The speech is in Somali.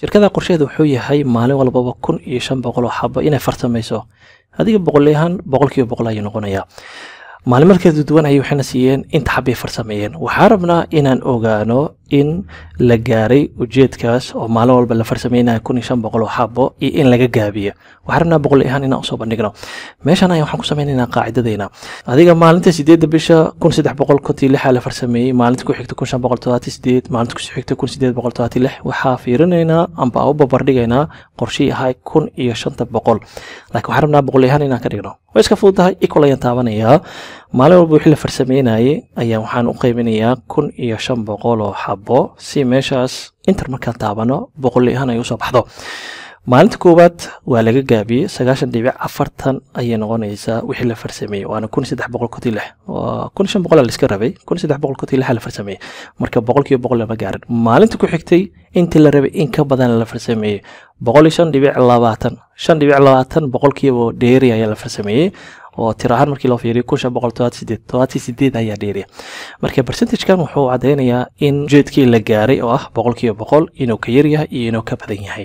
Shirkada qorsheheedu wuxuu yahay maalin walbaba 1500 oo xabo inay farsamayso. Adiga boqolyahan 100% ayuu noqonayaa. Maalin markeeda duwan ayay waxayna siiyeen inta xabbay farsameeyeen. Waxaa rabnaa inaan ogaano in la gaaray ujeedkaas oo maalin walba la farsameynayo 1500 oo xabo iyo in laga gaabiyo. Waxaan rabnaa boqol ahaan inaan usoo bandhigno. Meeshan ayaan waxaan ku sameynaynaa qaacidadayna. Adiga maalinta 8-da bisha 1356 la farsameeyey, maalinta ku xigta 1578, maalinta ku xigta 1876. Waxaa fiirinaynaa amba u barbardhigaynaa qorshihii ahaa 1500, laakiin waxaan rabnaa boqol ahaan inaan ka dhigno. Way iska fududahay, equal ayaan taabanayaa. Maalin walba wixii la farsameynayay ayaan waxaan u qaybinayaa 1500 oo xabo si meeshaas enter markaan taabano boqol ahaan ay usoo baxdo. Maalinta koowaad waa laga gaabiyey, 90.40 ayay noqonaysaa wixii la farsameeyey, waana 1356. Waa 1500 la iska rabay, 1356 la farsameeyey, marka 100% lama gaarin. Maalinta ku xigtay intii la rabay in ka badan la farsameeyey, 105.20, 5.20% dheeri ayaa la farsameeyey, oo tir ahaan markii loo fiiriyo 1578, 78 ayaa dheeriya. Marka percentagekan wuxuu caddeynayaa in ujeedkii la gaaray oo ah 100% inuu ka yaryahay iyo inuu ka badan yahay.